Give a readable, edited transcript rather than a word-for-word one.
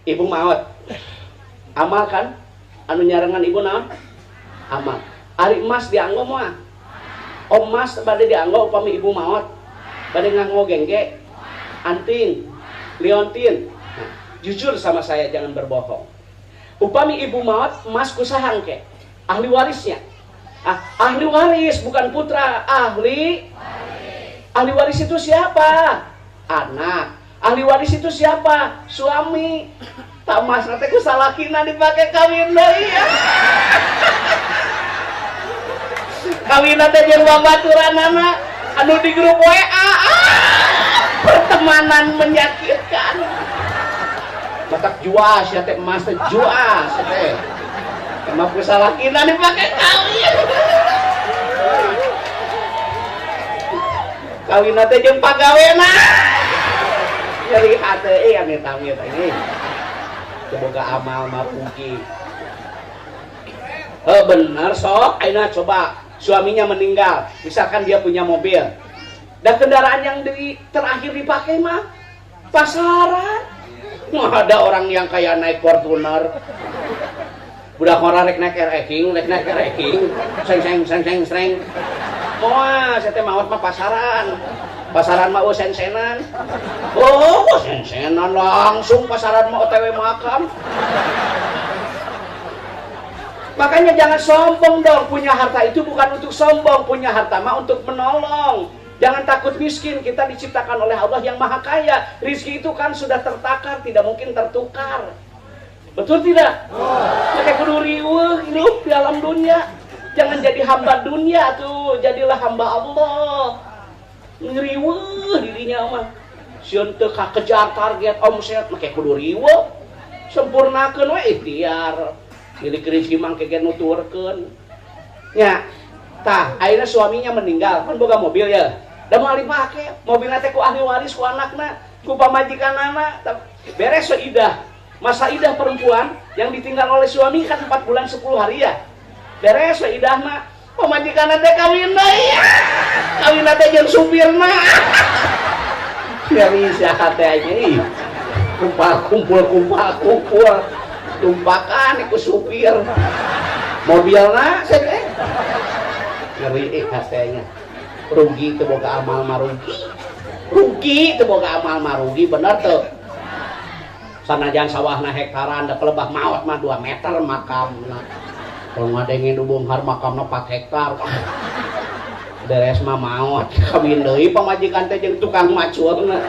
Ibu maot. Amal kan? Anu nyarengan ibu naon? Amal. Ari emas dianggo moal? Emas bade dianggo upami ibu maot. Bade nganggo gengge, anting, liontin. Nah, jujur sama saya, jangan berbohong. Upami ibu maot, emas kusaha engke? Ahli warisnya. Ah, ahli waris bukan putra, ahli waris. Ahli waris itu siapa? Anak. Ahli waris itu siapa? Suami. Tak emas nanti ku salakina dipake kawin deui ya. Kawin teh jeung babaturanana anu di grup WA. Ah, pertemanan menyakitkan. Matak juas ya teh emas teh juas ya teh. Emang ku salakina dipake kawin. Kawin teh jeung pagawena. Nyeri hate amit-amit ini. Semoga amal mah rugi. Bener sok, ayeuna coba suaminya meninggal, misalkan dia punya mobil. Dan kendaraan yang terakhir dipakai mah pasaran. Wah, ada orang yang kayak naik Fortuner. Budak ora rek naik RX-King, rek naik RX-King, seng seng seng seng seng. Moal, saya teh maot mah pasaran. Pasaran mah sen-senan. Oh, sen-senan langsung pasaran mah OTW makam. Makanya jangan sombong dong. Punya harta itu bukan untuk sombong, punya harta mah untuk menolong. Jangan takut miskin, kita diciptakan oleh Allah yang Maha Kaya. Rizki itu kan sudah tertakar, tidak mungkin tertukar. Betul tidak? Pakai kudu riweuh hidup di alam dunia. Jangan jadi hamba dunia tuh, jadilah hamba Allah. Ngeriweuh dirinya mah. Sieun teu kakejar target omset make kudu riweuh. Sempurnakeun we ikhtiar. Milik rezeki mah ge nuturkeun. Nya, tah ayeuna suaminya meninggal, kan boga mobil ya. Da moal dipake, mobilna teh ku ahli waris ku anakna, ku pamajikanana. Beres we idah. Masa idah perempuan yang ditinggal oleh suami kan 4 bulan 10 hari ya. Beres we idahna, pamajikanna teh kawin deui. Kawin teh jeung supirna. Nyeri saha teh aing. Kumpul kumpul kumpul kumpul. Tumpakan ku supir. Mobilna saya teh. Ngeri hatenya. Rugi teu boga amal mah rugi. Rugi teu boga amal mah rugi bener teu. Sanajan sawahna hektaran da pelebah maot mah 2 meter makamna. Kalau ngadengin nu beunghar makamna 4 hektar. Beres mah maot kawin deui pamajikan teh jeung tukang maculna.